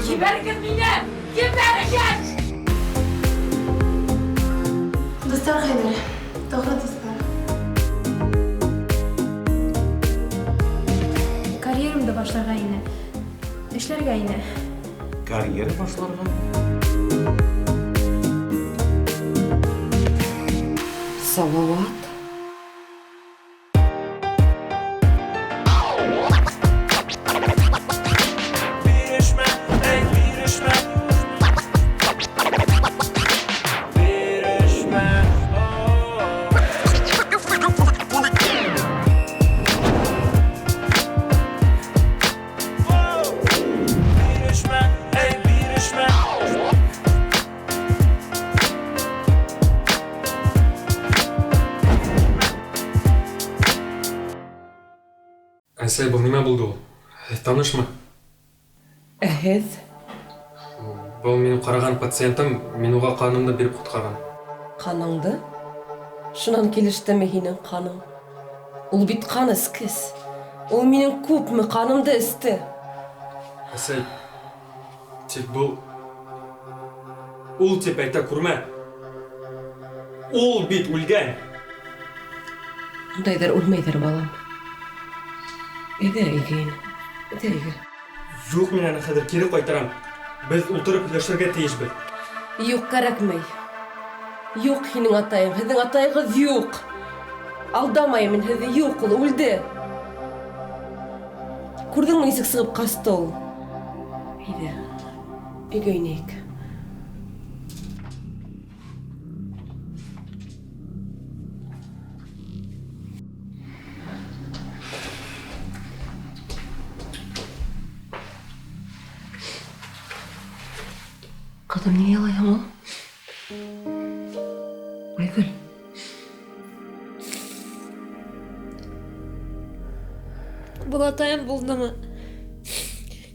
Ебәрегеҙ мине! Ебәрегеҙ! Дуҫтар Хәйҙәр, тоғро дуҫтар. Карьерамды башларға ине. Эшләргә ине. Карьера башларға? Салават. Бирешмә, эй, бирешмә. Бирешмә. Бирешмә, эй, бирешмә. Әсәй, был нимә булды ул? Танышмы? Ә һеҙ? Был минең ҡараған пациентым, мин уға ҡанымды биреп ҡотҡарған. Ҡаныңды? Шунан килештеме һинең ҡаның? Ул бит ҡан эскес. Ул минең күпме ҡанымды эсте. Әсәй, тик был... Ул тип әйтә күрмә. Ул бит үлгән. Ундайҙар үлмәйҙәр, балам. Әйҙә өйгә ин. Әйҙә өйгә. Юҡ, мин аны хәҙер кире ҡайтарам. Беҙ ултырып һөйләшергә тейешбеҙ. Юҡ, кәрәкмәй. Юҡ һинең атайың, һеҙҙең атайығыҙ юҡ. Алдамайым мин һеҙҙе, юҡ ул, үлде. Күрҙеңме, нисек сығып ҡасты ул? Әйҙә, өйгә инәйек. Ҡыҙым, ниңә илайһың ул? Айгөл. Был атайым булдымы?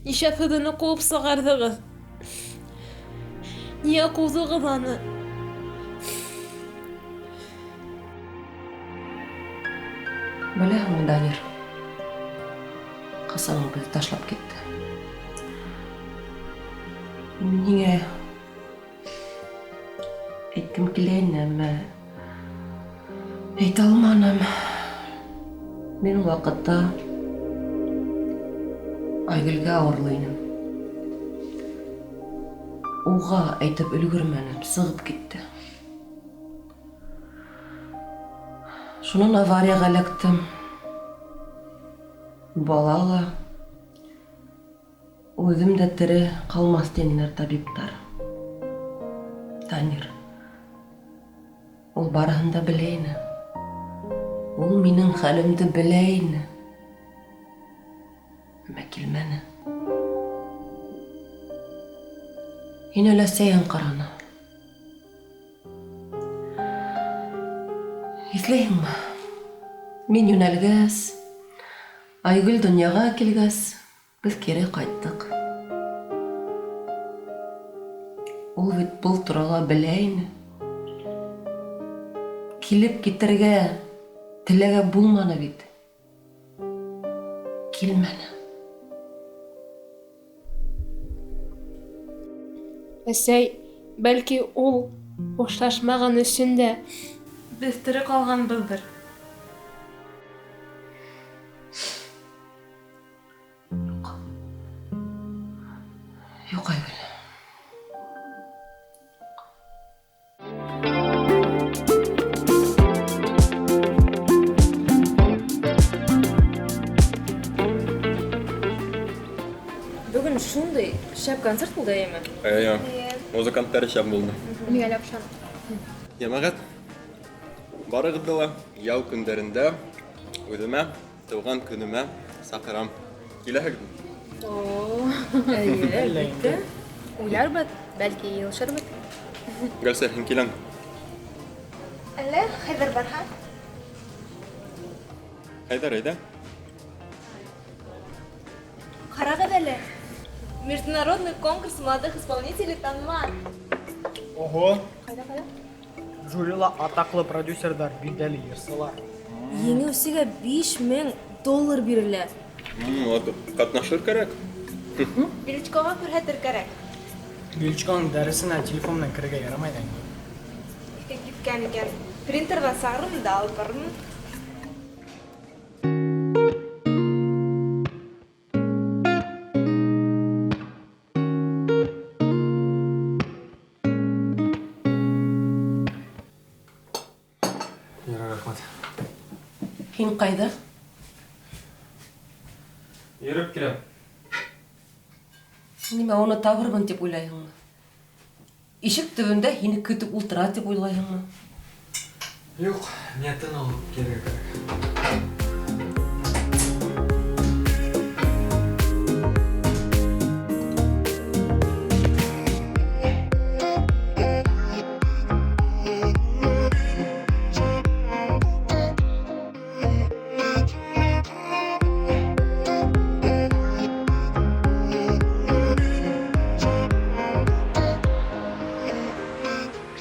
Нишләп һеҙ уны ҡыуып сығарҙығыҙ? Ниңә ҡыуҙығыҙ аны? Беләһеңме, Данир, ҡасан ул беҙҙе ташлап китте? Мин һиңә әйткем килә ине, әммә әйтә алманым. Мин ул ваҡытта Айгөлгә ауырлы инем. Уға әйтеп өлгөрмәнем, сығып китте. Шунан аварияға эләктем. Бала ла, үҙем дә тере ҡалмаҫ тинеләр табиптар. Данир, ул барыһын да белә ине. Ул минең хәлемде белә ине. Әммә килмәне. Һин өләсәйең ҡараны. Иҫләйһеңме? Мин йүнәлгәс, Айгөл донъяға килгәс, беҙ кире ҡайттыҡ. Ул бит был турала белә ине. Килеп китергә теләге булманы бит. Килмәне. Әсәй, бәлки ул хушлашмаған өсөн дә беҙ тере ҡалғанбыҙҙыр. Юҡ. Юҡ, Айгөл. Бөгөн шундай шәп концерт булды, әйеме? Эйе. Музыканттар шәп булды. Миңә лә оҡшаны. Йәмәғәт, барығыҙҙы ла ял көндәрендә үҙемә, тыуған көнөмә саҡырам. Киләһегеҙме? Эйе, әлбиттә. Уйларбыҙ, бәлки йыйылышырбыҙ. Гөлсәр, һин киләң. Әллә Хәйҙәр барһа? Хәйҙәр, әйҙә. Ҡарағыҙ әле. Международный конкурс молодых исполнителей Танман. Ого! Ҡайҙа, ҡайҙа? Жюрила атаҡлы продюсерҙар, билдәле йырсылар. Еңеүсегә 5000 доллар бирелә. Вот, ҡатнашыр кәрәк. Величкоға күрһәтер кәрәк. Величконың дәресенә телефон менән керергә ярамай ҙа инде. Иҫкә киткән икән. Принтерҙан сығарырмын да алып барырмын. Ярар, рәхмәт. Һин ҡайҙа? Йөрөп киләм. Нимә, уны табырмын тип уйлайһыңмы? Ишек төбөндә һине көтөп ултыра тип уйлайһыңмы? Юҡ, ниәтен алып килергә кәрәк.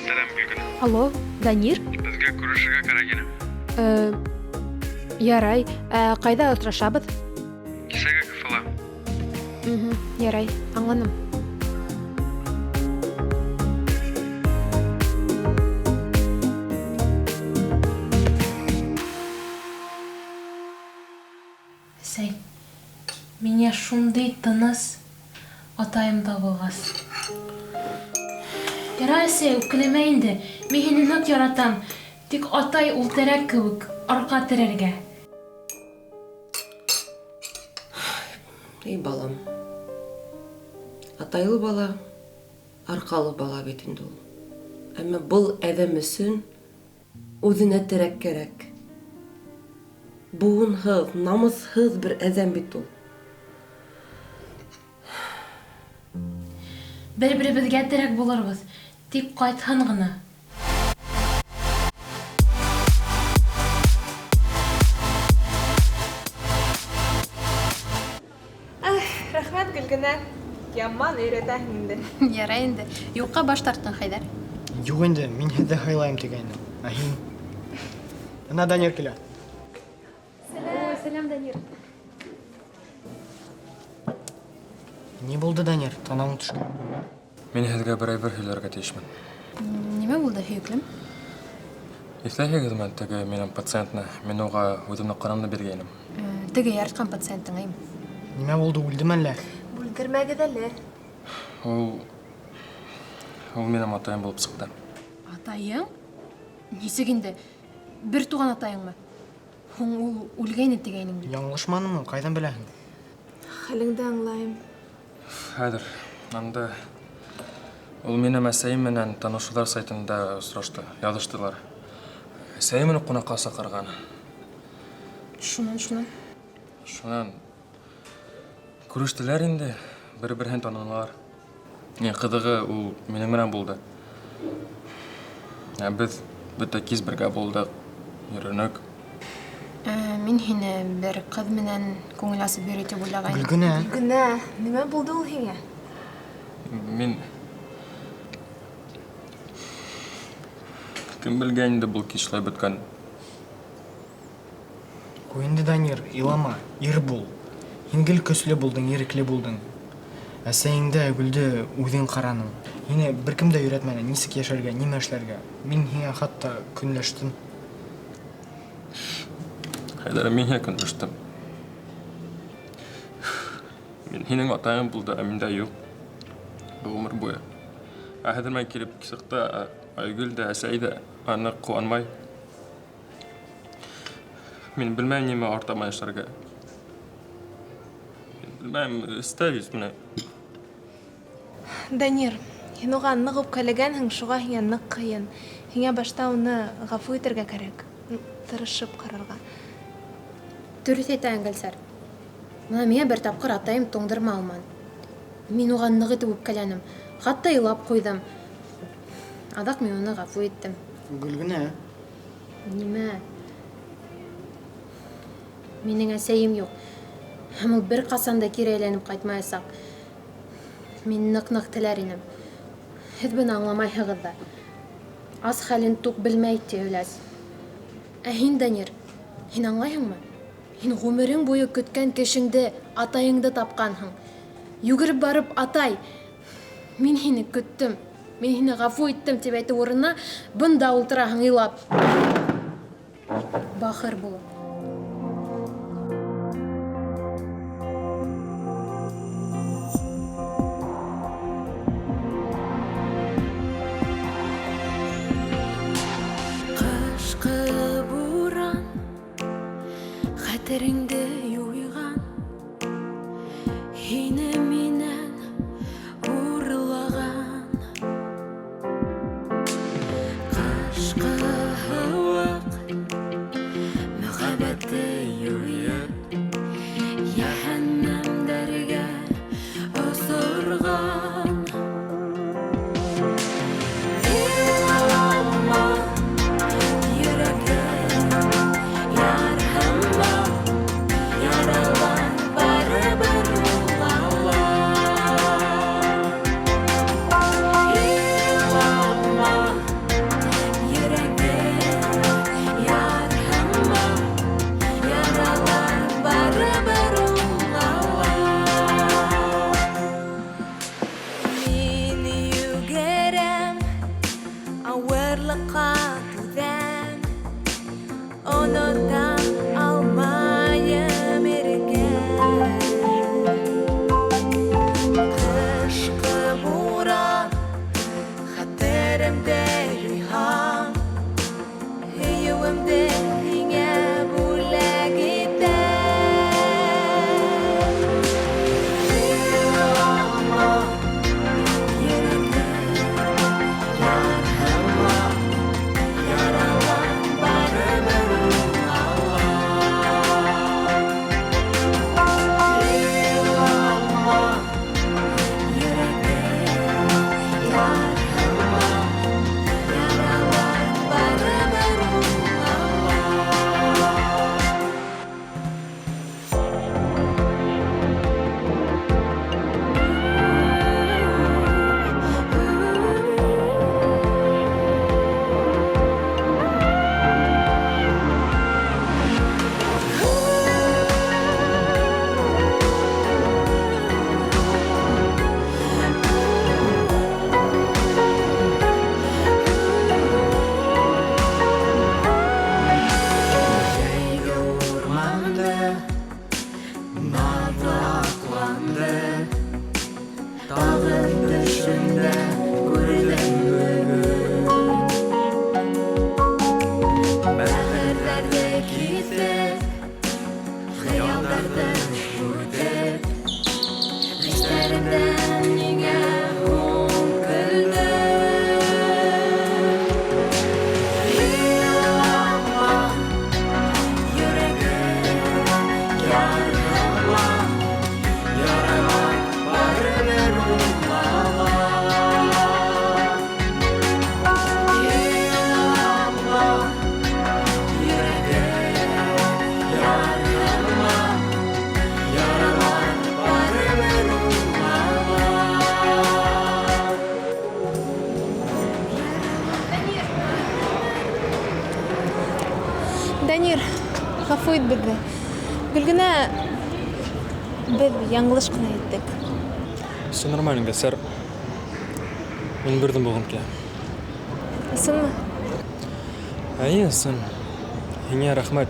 Сәләм, Гөлгенә. Алло, Данир? Беҙгә күрешергә кәрәк ине. Ярай, ә ҡайҙа осрашабыҙ? Кисәге кафела. Ярай, аңланым. Әсәй, миңә шундай тыныс атайым табылғас. Ярай, әсәй, үпкәләмә инде. Мин һине ныҡ яратам. Тик атай ул терәк кеүек, арҡа терәргә. Эй, балам. Атайлы бала, арҡалы бала бит инде ул. Әммә был әҙәм өсөн үҙенә терәк кәрәк. Быуынһыҙ, намыҫһыҙ бер әҙәм бит ул. Бер-беребеҙгә терәк булырбыҙ, тик ҡайтһын ғына. Ах, рәхмәт, Гөлгенә. Яман өйрәтәһең инде. Ярай инде. Юҡҡа баш тарттың, Хәйҙәр. Юҡ инде, мин һеҙҙе һыйлайым тигәйнем. Ә һин? Бына Данир килә. Сәләм. Сәләм, Данир. Ни булды, Данир? Танауың төшкән. Мин һеҙгә бер әйбер һөйләргә тейешмен. Нимә булды, һөйөклөм? Иҫләйһегеҙме теге минең пациентны? Мин уға үҙемдең ҡанымды биргәйнем. Теге яратҡан пациентың, әйме? Нимә булды, үлдеме әллә? Бүлдермәгеҙ әле. Ул минең атайым булып сыҡты. Атайың? Нисек инде? Бер туған атайыңмы? Һуң ул үлгәйне тигәйнең бит. Яңылышманыңмы? Ҡайҙан беләһең? Хәлеңде аңлайым. Хәҙер, анда ул минең әсәйем менән танышыуҙар сайтында осрашты, яҙыштылар. Әсәйем уны ҡунаҡҡа саҡырған. Шунан, шунан? Шунан күрештеләр инде, бер-береһен танынылар. Иң ҡыҙығы ул минең менән булды. Ә беҙ бөтә кис бергә булдыҡ, йөрөнөк. Мин һине бер ҡыҙ менән күңел асып йөрөй тип уйлағайным. Гөлгенә. Гөлгенә, нимә булды ул һиңә? Мин Кем белгән инде был кис шулай бөткән? Ҡуй инде, Данир, илама, ир бул. Һин гел көслө булдың, ирекле булдың. Әсәйеңде, Айгөлдө үҙең ҡараның. Һине бер кем дә өйрәтмәне, нисек йәшәргә, нимә эшләргә. Мин һиңә хатта көнләштем. Хәйҙәр, мин һиңә көнләштем. Мин һинең атайың булды, ә миндә юҡ. Ғүмер буйы. Ә хәҙер мин килеп сыҡты, ә Айгөл дә, әсәй ҙә аны ҡыуанмай. Мин белмәйем нимә артама эшләргә. Мин белмәйем, өҫтә бит менә. Данир, һин уға ныҡ үпкәләгәнһең, шуға һиңә ныҡ ҡыйын. Һиңә башта уны ғәфү итергә кәрәк, тырышып ҡарарға. Дөрөҫ әйтәһең, Гөлсәр. Бына миңә бер тапҡыр атайым туңдырма алманы. Мин уға ныҡ итеп үпкәләнем. Хатта илап ҡуйҙым. Аҙаҡ мин уны ғәфү иттем. Гөлгенә. Нимә? Минең әсәйем юҡ. Һәм ул бер ҡасан да кире әйләнеп ҡайтмаясаҡ. Мин ныҡ-ныҡ теләр инем. Һеҙ быны аңламайһығыҙ ҙа. Ас хәлен туҡ белмәй, ти Өләс. Ә һин, Данир, һин аңлайһыңмы? Һин ғүмерең буйы көткән кешеңде, атайыңды тапҡанһың. Йүгереп барып, атай, мин һине көттөм, мин һине ғәфү иттем тип әйтеү урынына бында ултыраһың илап. Бахыр булып. Ҡышҡы буран хәтереңде юйған, һине минән урлаған. Ҡышҡы һыуыҡ мөхәббәтте юйып, йәһәннәмдәргә осорған. Илама, йөрәгем, ярһыма, яралар барыбер уңала. Илама, йөрәгем, ярһыма, яралар барыбер уңала. Мин йүгерәм, ауырлыҡҡа түҙәм, онота алмайым иркәм. Ҡышҡы буран хәтеремде юйһа, һөйөүемде һиңә бүләк итәм. Илама, йөрәгем, ярһыма, яралар барыбер уңала. Илама, йөрәгем, ярһыма, яралар барыбер уңала. Җәйге урманды наҙлы аҡланды, тағын төшөмдә күрҙем бөгөн. Бәғерҙәрҙе киҫеп, хыялдарҙы үтеп, хистәремдән ниңә һуң көлдөң? Илама, йөрәгем, ярһыма, яралар барыбер уңала. Илама, йөрәгем, ярһыма, яралар барыбер уңала. Данир, ғәфү ит беҙҙе. Гөлгенә, беҙ яңылыш ҡына иттек. Все нормально, Гөлсәр. Мин берҙем булғым килә. Ысынмы? Эйе, ысын. Һиңә рәхмәт.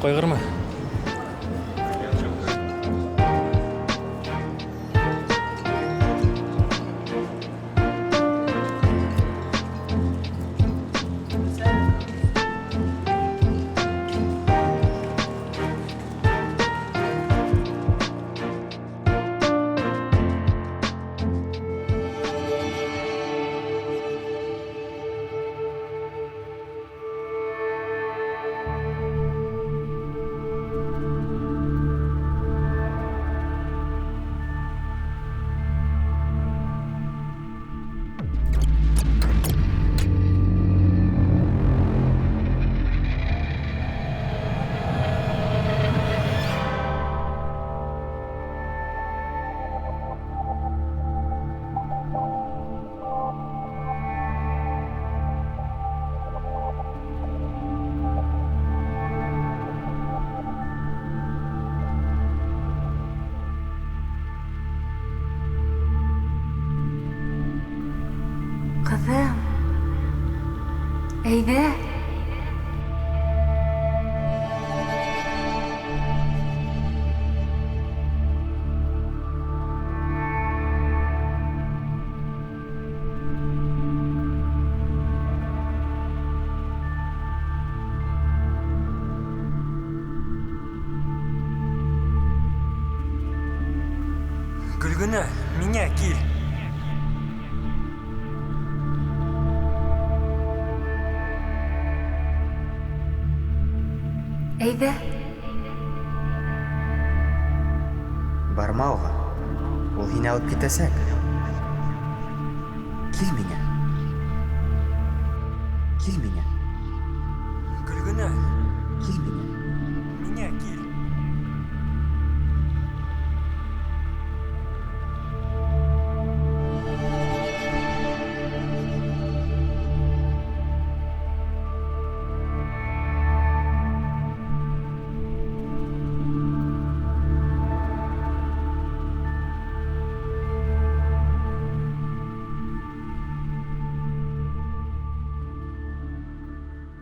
Ҡайғырма. Әйҙә. Гөлгенә, миңә кил. Әйҙә. Барма уға. Ул һине алып китәсәк. Кил миңә. Кил миңә. Гөлгенә, Кил миңә. миңә кил.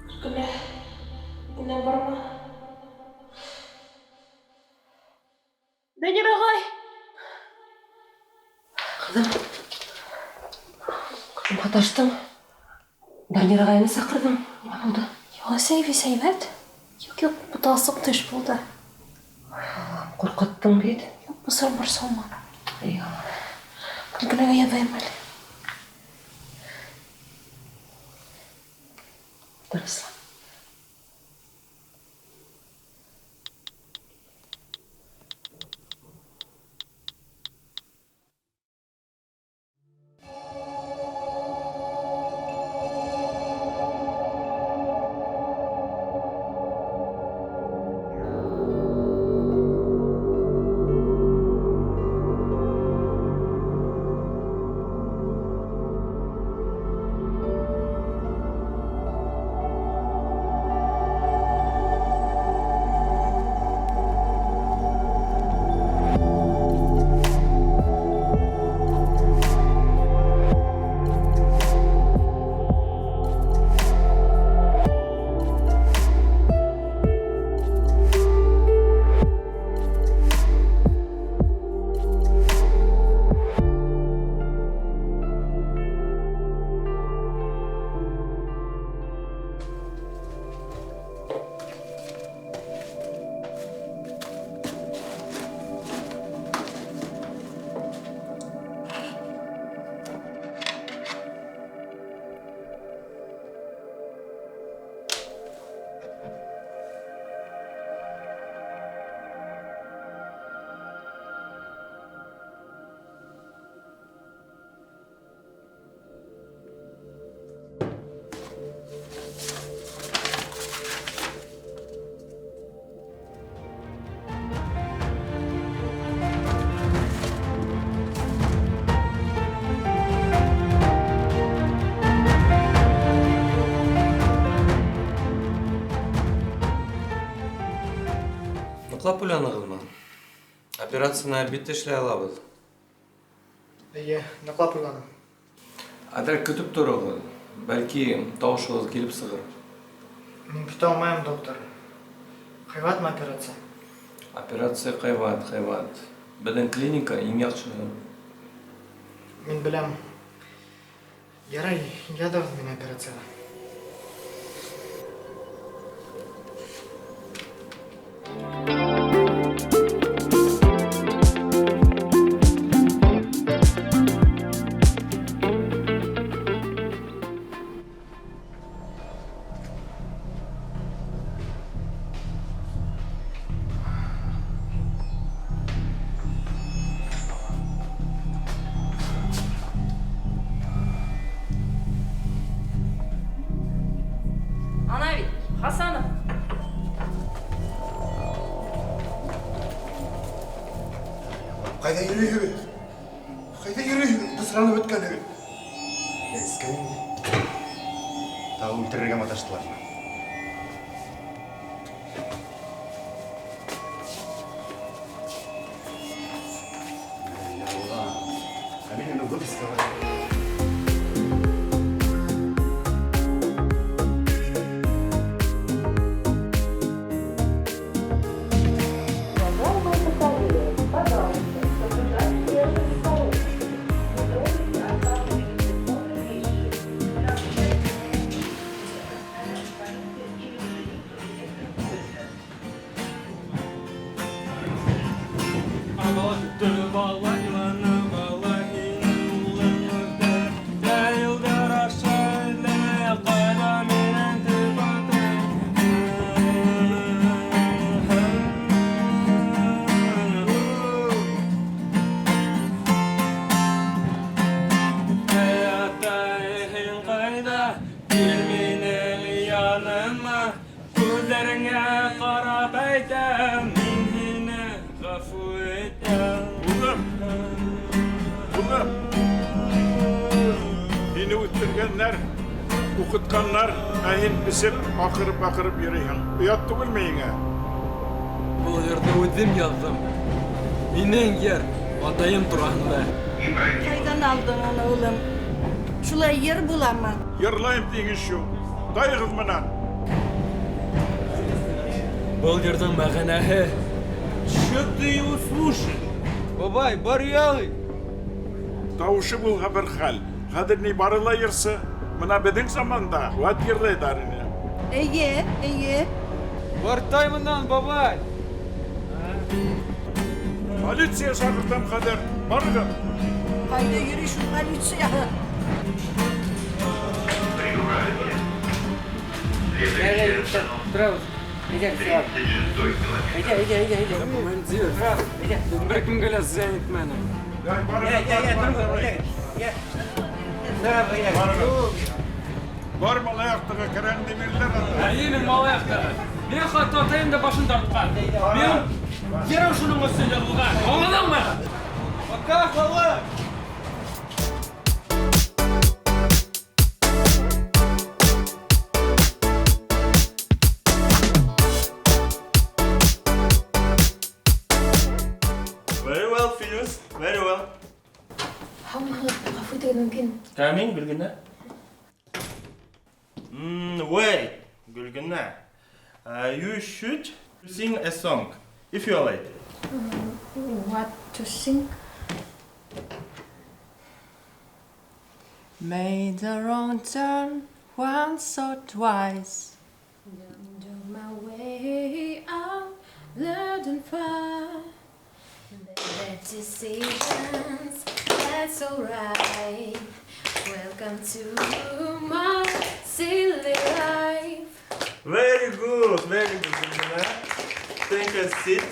Гөлгенә, Гөлгенә барма. Данир ағай! Ҡыҙым. Ҡыҙым, һаташтың. Данир ағайны саҡырҙың. Нимә булды? Юҡ, әсәй, весь һәйбәт. Юҡ, юҡ, буталсыҡ төш булды. Аллам, ҡурҡыттың бит. Юҡ, бысыр борсолма. Эй, Аллам. Гөлгенәгә яҙайым әле. Тырыслан. Ныҡлап уйланығыҙмы? Операцияны әлбиттә эшләй алабыҙ. Эйе, ныҡлап уйланым. Әҙерәк көтөп тороғоҙ. Бәлки, тауышығыҙ килеп сығыр. Мин көтә алмайым, доктор. Ҡыйбатмы операция? Операция ҡыйбат, ҡыйбат. Беҙҙең клиника иң яҡшыһы. Мин беләм. Ярай, яҙығыҙ мине операцияға. Ана бит, Хасанов. Ҡайҙа йөрөйһөгөҙ? Ҡайҙа йөрөйһөгөҙ? Бысранып бөткәнһегеҙ. Эскән инде. Тағы үлтерергә маташтылармы? Ә мин уны выпискалай. Көтөп ала, иланып ала һинең улыңды. Йылдар аша эҙләмә, ҡайҙа минең төп атым? Эй, атай, һин ҡайҙа? Кил минең яныма. Күҙҙәреңә ҡарап әйтәм, мин һине ғәфү итәм. Улым, улым. Һине үҫтергәндәр, уҡытҡандар, ә һин эсеп, аҡырып-аҡырып йөрөйһөң. Оят түгелме һиңә? Был йырҙы үҙем яҙҙым. Минең йыр атайым тураһында. Ҡайҙан алдың уны, улым? Шулай йыр буламы? Йырлайым тиң ещё. Тайығыҙ менән. Был йырҙың мәғәнәһе. Чё ты его слушаешь? Бабай, бар ялый. Тауышы булһа бер хәл. Хәҙер ни бары ла йырсы. Бына беҙҙең заманда вәт йырлайҙар ине. Эйе, эйе. Бар тай мындан, бабай. Полиция саҡыртам хәҙер. Барығыҙ. Ҡайҙа йөрөй шул полиция? Командир, бер кемгә лә зыян итмәнем. Бар малаяҡтығы керәңде бирҙеләр анда. Әйе, мин малаяҡтығы. Мин хатта атайым да башын тартҡан. Мин йырым шуның өсөн яҙылған. Аңланыңмы? Пока, халыҡ! Very well, Филюс, very well. Һаумыһығыҙ, ғәфү итегеҙ мөмкин. Камин, Гөлгенә. Wait, Гөлгенә. You should sing a song, if you are late. What to sing? Made the wrong turn once or twice. Don't my way out, loud and far. Bad decisions, that's alright. Welcome to my silly life. Very good, very good, Gülgünә. Take a seat.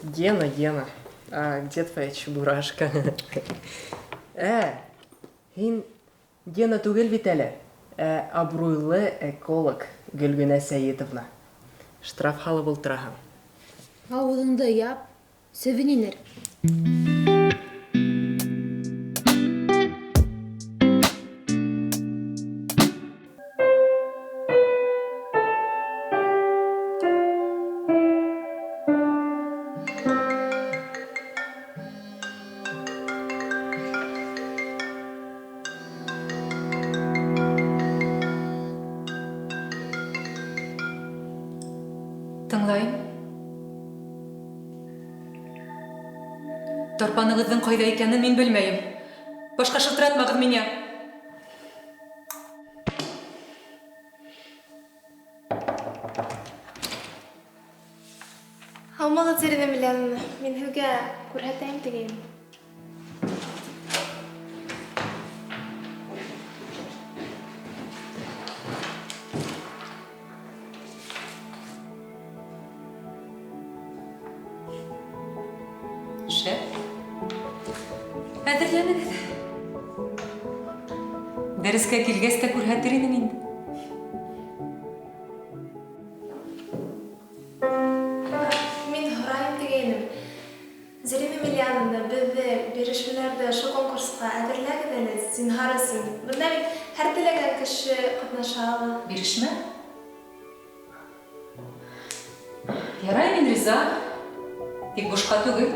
Гена, Гена, а где твоя чебурашка? Һин Гена түгел бит әле, ә абруйлы эколог Гөлгенә Сәйетовна. Штраф һалып ултыраһың. Ауыҙыңды яп, себен инер. Тыңлайым. Торпанығыҙҙың ҡайҙа икәнен мин белмәйем. Башҡа шылтыратмағыҙ миңә. Һаумыһығыҙ, Зарина Емельяновна. Мин һеҙгә күрһәтәйем тигәйнем. Шәп. Әҙерләнегеҙ. Дәрескә килгәс тә күрһәтер инем инде. Мин һорайым тигәйнем. Зарина Емельяновна, беҙҙе бирешмәләрҙе ошо конкурсҡа әҙерләгеҙ әле, зинһар өсөн. Бында бит һәр теләгән кеше ҡатнаша ала. Бирешмә? Ярай, мин риза. Тик бушҡа түгел.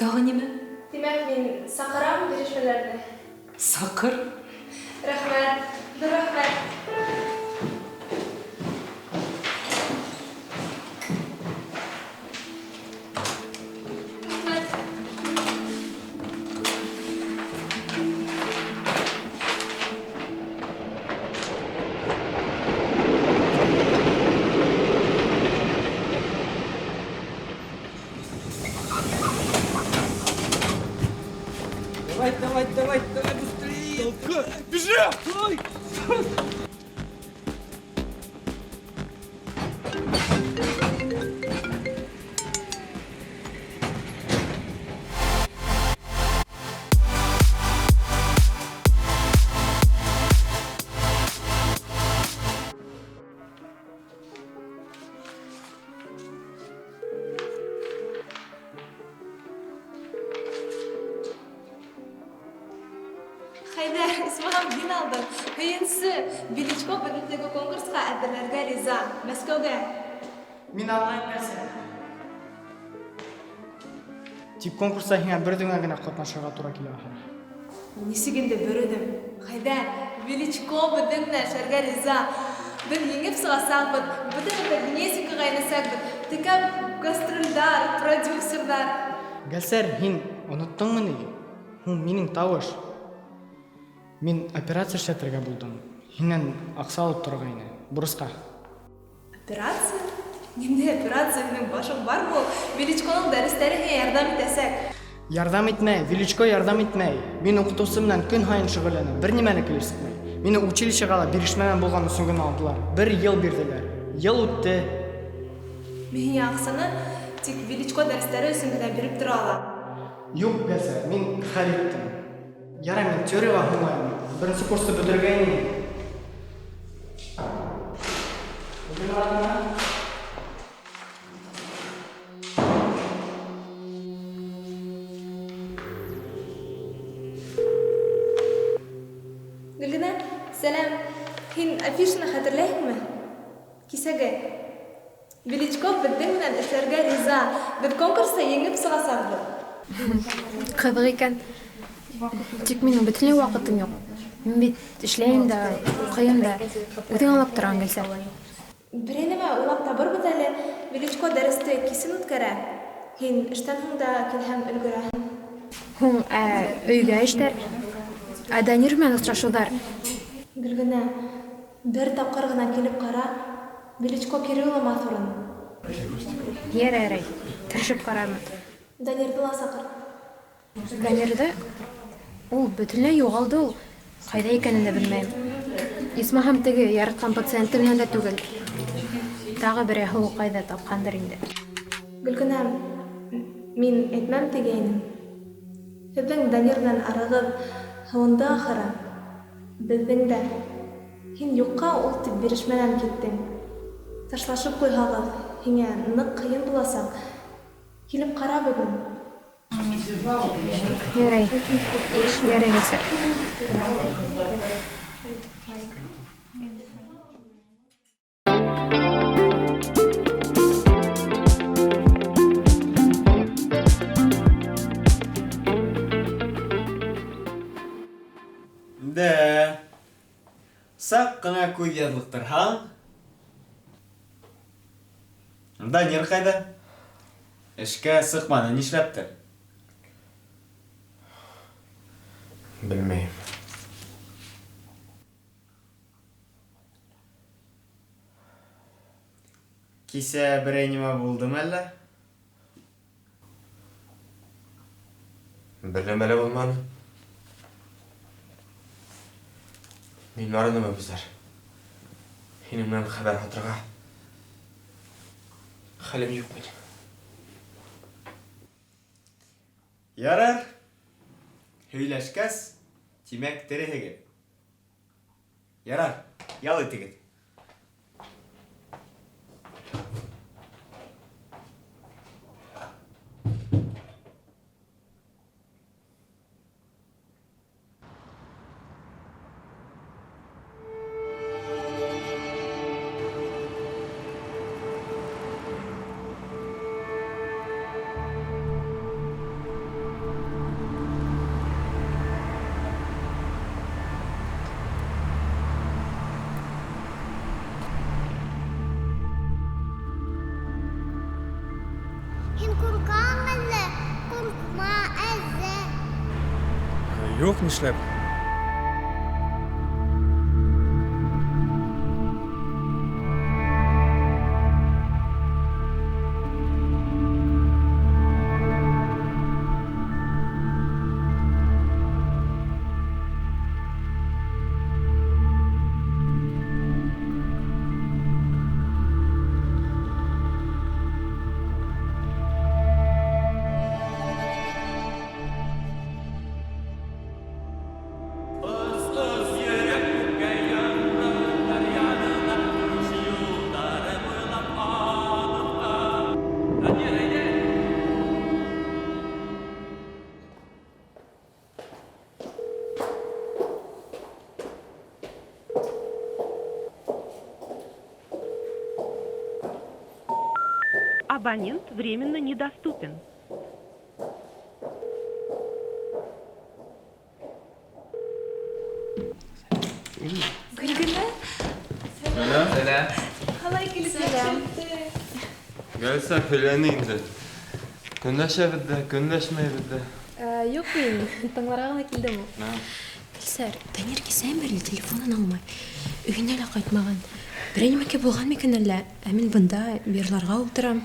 Тағы нимә? Тимәк, мин саҡырам бирешмәләрҙе. Саҡыр? Рәхмәт, ҙур рәхмәт. Рәхмәт. Исмаһам, һин алдың. Һөйөнсө, Величко беҙҙе теге конкурсҡа әҙерләргә риза. Мәскәүгә. Мин аңлайым нәрсә. Тик конкурста һиңә бер үҙеңә генә ҡатнашырға тура килә ахыры. Нисек инде бер үҙем? Хәйҙәр, Величко беҙҙең менән эшләргә риза. Беҙ еңеп сығасаҡбыҙ, бөтәбеҙ ҙә Гнесинкаға инәсәкбеҙ. Текә гастролдәр, продюсерҙар. Гәлсәр, һин оноттоңмо ни? Һуң минең тауыш. Мин операция эшләтергә булдым. Һинән аҡса алып торорға ине, бурысҡа. Операция? Ниндәй операция? Һинең башың бармы ул? Величконың дәрестәре һиңә ярҙам итәсәк. Ярҙам итмәй, Величко ярҙам итмәй. Мин уҡытыусы менән көн һайын шөғөлләнәм, бер нимә лә килеп сыҡмай. Мине училищеға ла бирешмәгән булған өсөн генә алдылар. Бер йыл бирҙеләр. Йыл үтте. Мин һиңә аҡсаны тик Величко дәрестәре өсөн генә биреп тора алам. Юҡ, Гәлсәр, мин хәл иттем. Ярай, мин теорияға һуңлайым. Беренсе курсты бөтөргә ине. Гөлгенә, сәләм. Һин афишаны хәтерләйһеңме? Кисәге. Величко беҙҙең менән эшләргә риза. Беҙ конкурста еңеп сығасаҡбыҙ. Ҡыҙыҡ икән. Тик минең бөтөнләй ваҡытым юҡ. Мин бит эшләйем дә, уҡыйым да. Үҙең аңлап тораң, Гөлсәр. Берәй нәмә уйлап табырбыҙ әле. Величко дәресте кисен үткәрә. Һин эштән һуң да килһәң өлгөрәһең. Һуң, ә өйгә эштәр? Ә Данир менән осрашыуҙар? Гөлгенә, бер тапҡыр ғына килеп ҡара, Величко кире юламаҫ урын. Ярай, ярай, тырышып ҡарармын. Данирҙы ла саҡыр. Данирҙы? Ул бөтөнләй юғалды ул. Ҡайҙа икәнен дә белмәйем. Исмаһам теге яратҡан пациенты менән дә түгел. Тағы берәй һылыуҡайҙы тапҡандыр инде. Гөлгенә, мин әйтмәм тигәйнем. Һеҙҙең Данир менән арағыҙ һыуынды ахыры. Беҙҙең дә. Һин юҡҡа ул тип бирешмәнән киттең. Ташлашып ҡуйһағыҙ, һиңә ныҡ ҡыйын буласаҡ. Килеп ҡара бөгөн. Ярай, ярай, Гөлсәр. Дә. Саҡ ҡына күҙ яҙлыҡтырһаң. Данир ҡайҙа? Эшкә сыҡманы, нишләптер? Белмәйем. Кисә берәй нимә булдымы әллә? Бер нәмә лә булманы. Мин арыным, Әбүзәр. Һинең менән хәбәр һатырға хәлем юҡ минең. Ярар. Һөйләшкәс, тимәк, тереһегеҙ. Ярар, ял итегеҙ. Һин ҡурҡаң әллә? Ҡурҡма, әҙә. Юҡ, нишләп? Абонент временно недоступен. Гөлгенә. Сәлам. Сәлам. Ҡалай килеп Сәлам. Гөлсә һөйләне инде. Көнләшәбеҙ ҙә, көнләшмәйбеҙ ҙә. Юҡ, мин тыңларға ғына килдем ул. Гөлсәр, Данир кисән бирле телефонын алмай. Өйөнә лә ҡайтмаған. Берәй нәмәкәй булған микән әллә? Ә мин бында йырларға ултырам.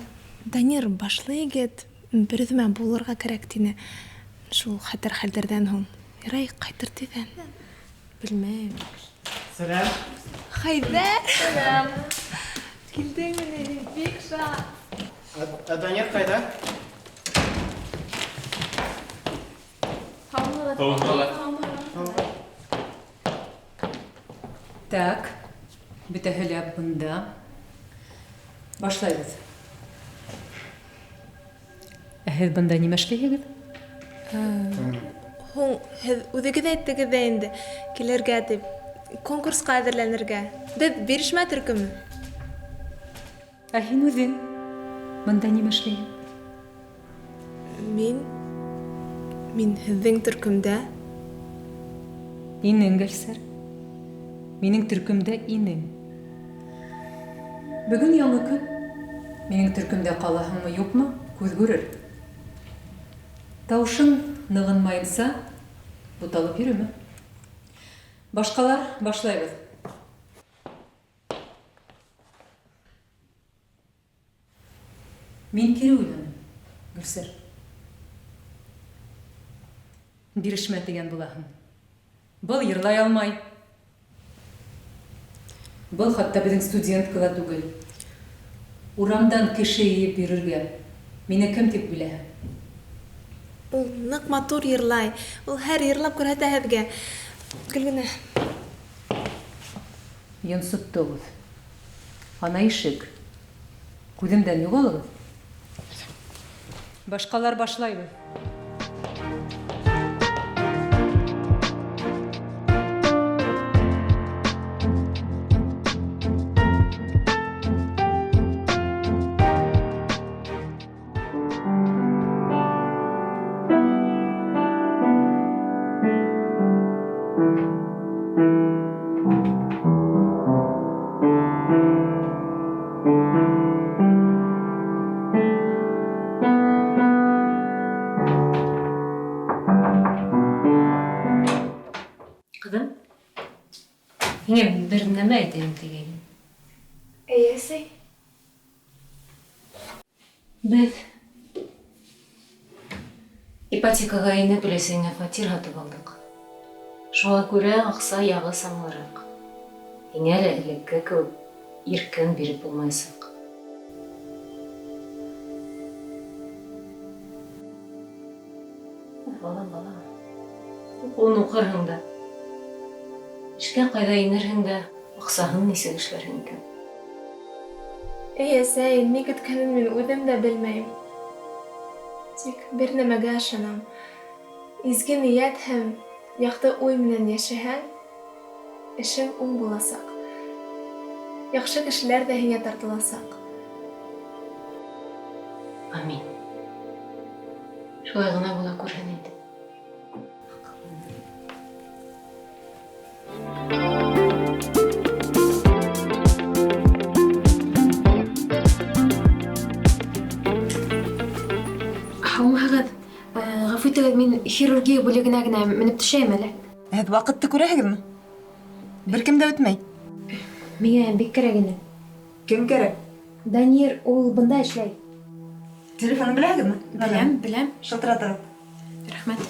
Данир башлы егет, бер үҙемә булырға кәрәк тине. Шул хәтәр хәлдәрҙән һуң. Ярай, ҡайтыр тиҙҙән. Белмәйем. Сәләм. Хәйҙәр. Сәләм. Килдеңме ни? Бик шат. Ә Данир ҡайҙа? Һаумыһығыҙ. Так, бөтәһе лә бында. Башлайбыҙ. Ә һеҙ бында нимә эшләйһегеҙ? Һуң, һеҙ үҙегеҙ әйттегеҙ ҙә инде, килергә тип, конкурсҡа әҙерләнергә. Беҙ бирешмә төркөмө. Ә һин үҙең бында нимә эшләйһең? Мин? Мин һеҙҙең төркөмдә. Инең, Гөлсәр. Минең төркөмдә инең. Бөгөн яңы көн. Минең төркөмдә ҡалаһыңмы, юҡмы, күҙ күрер. Тауышың нығынмайынса, буталып йөрөмә. Башҡалар, башлайбыҙ. Мин кире уйланым, Гөлсәр. Бирешмә тигән булаһың. Был йырлай алмай. Был хатта беҙҙең студентка ла түгел. Урамдан кеше йыйып йөрөргә. Мине кем тип беләһең? Ул ныҡ матур йырлай. Ул һәр йырлап күрһәтә һеҙгә. Гөлгенә. Йонсоттоғоҙ. Ана ишек. Күҙемдән юғалығыҙ. Башҡалар башлайбыҙ. Ҡыҙым, һиңә бер нәмә әйтәйем тигәйнем. Эйе, әсәй. Беҙ ипотекаға инеп өләсәйеңә фатир һатып алдыҡ. Шуға күрә аҡса яғы самалыраҡ. Һиңә лә элекке кеүек иркен биреп булмаясаҡ. Балам, балам. Уҡыуын уҡырһың да. Эшкә ҡайҙа инерһең дә, аҡсаһын нисек эшләрһең икән? Эй, әсәй, ни көткәнен мин үҙем дә белмәйем. Тик бер нәмәгә ышанам. Изге ниәт һәм яҡты уй менән йәшәһәң, эшең уң буласаҡ. Яҡшы кешеләр ҙә һиңә тартыласаҡ. Амин. Шулай ғына була күрһен инде. Һаумыһығыҙ. Ғәфү итегеҙ, мин хирургия бүлегенә генә менеп төшәйем әле. Һеҙ ваҡытты күрәһегеҙме? Бер кем дә үтмәй. Миңә бик кәрәк ине. Кем кәрәк? Данир, ул бында эшләй. Телефонын беләһегеҙме? Беләм, беләм. Шылтыратығыҙ. Рәхмәт.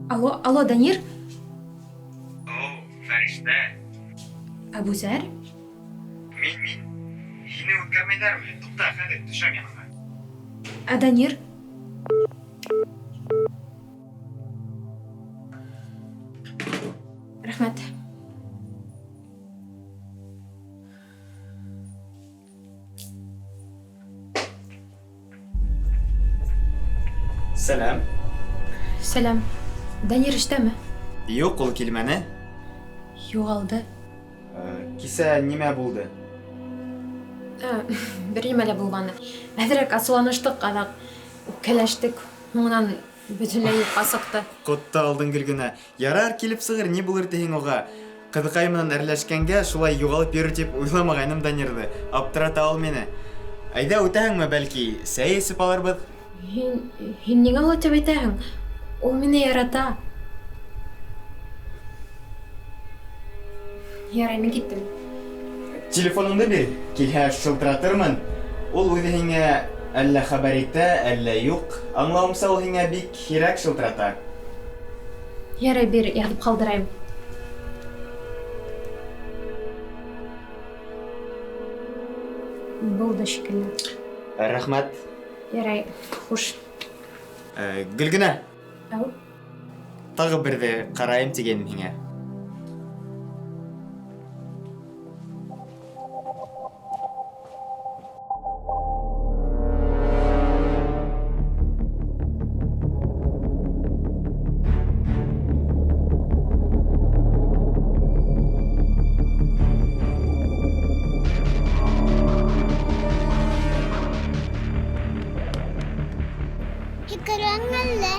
Алло, алло, Данир? Оу, Фәриштә. Әбүзәр? Мин, мин. Һине үткәрмәйҙәрме? Туҡта, хәҙер төшәм яныңа. Ә Данир? Рәхмәт. Сәләм. Сәләм. Данир эштәме? Юҡ, ул килмәне. Юғалды. Кисә нимә булды? Бер нимә лә булманы. Әҙерәк асыуланыштыҡ, аҙаҡ үпкәләштек. Һуңынан бөтөнләй юҡҡа сыҡты. Ҡотто алдың, Гөлгенә. Ярар, килеп сығыр, ни булыр тиһең уға. Ҡыҙыҡай менән әрләшкәнгә шулай юғалып йөрөр тип уйламағайным Данирҙы. Аптырата ул мине. Әйҙә үтәһеңме, бәлки, сәй эсеп алырбыҙ? Һин, һин ниңә улай тип әйтәһең? Ул мине ярата. Ярай, мин киттем. Телефоныңды бир, килһә шылтыратырмын. Ул үҙе һиңә әллә хәбәр итә, әллә юҡ. Аңлауымса, ул һиңә бик һирәк шылтырата. Ярай, бир, яҙып ҡалдырайым. Булды шикелле. Рәхмәт. Ярай, хуш. Гөлгенә. Әү. Тағы берҙе ҡарайым тигәйнем һиңә. Һикерәң әллә?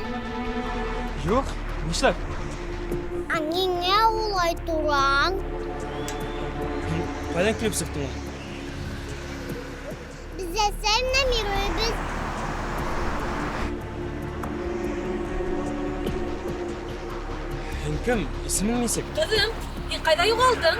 Юҡ, нишләп? Ә ниңә улай тораң? Һин ҡайҙан килеп сыҡтың ул? Беҙ әсәй менән йөрөйбөҙ. Һин кем? Исемең нисек? Ҡыҙым, һин ҡайҙа юғалдың?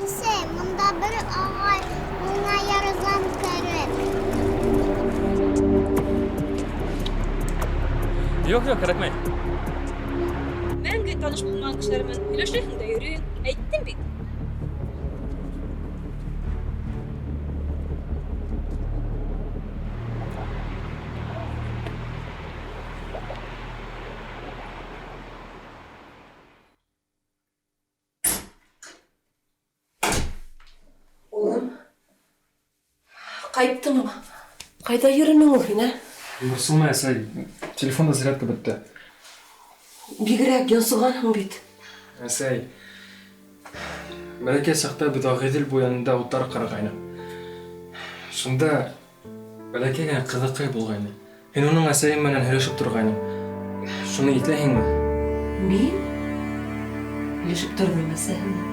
Әсәй, бында бер ағай, миңә ярҙам кәрәк. Юҡ, юҡ, кәрәкмәй. Мәңге таныш булмаған кешеләр менән һөйләшәһең дә йөрөйһөң. Әйттем бит. Улым, ҡайттыңмы? Ҡайҙа йөрөнөң ул һин, ә? Борсолма, әсәй, телефонда зарядка бөттө. Бигерәк йонсоғанһың бит. Әсәй, бәләкәй саҡта беҙ Ағиҙел буйында утар ҡарағайныҡ. Шунда бәләкәй генә ҡыҙыҡай булғайны. Һин уның әсәйем менән һөйләшеп торғайның. Шуны иҫләйһеңме? Мин? Һөйләшеп тормайым әсәһем.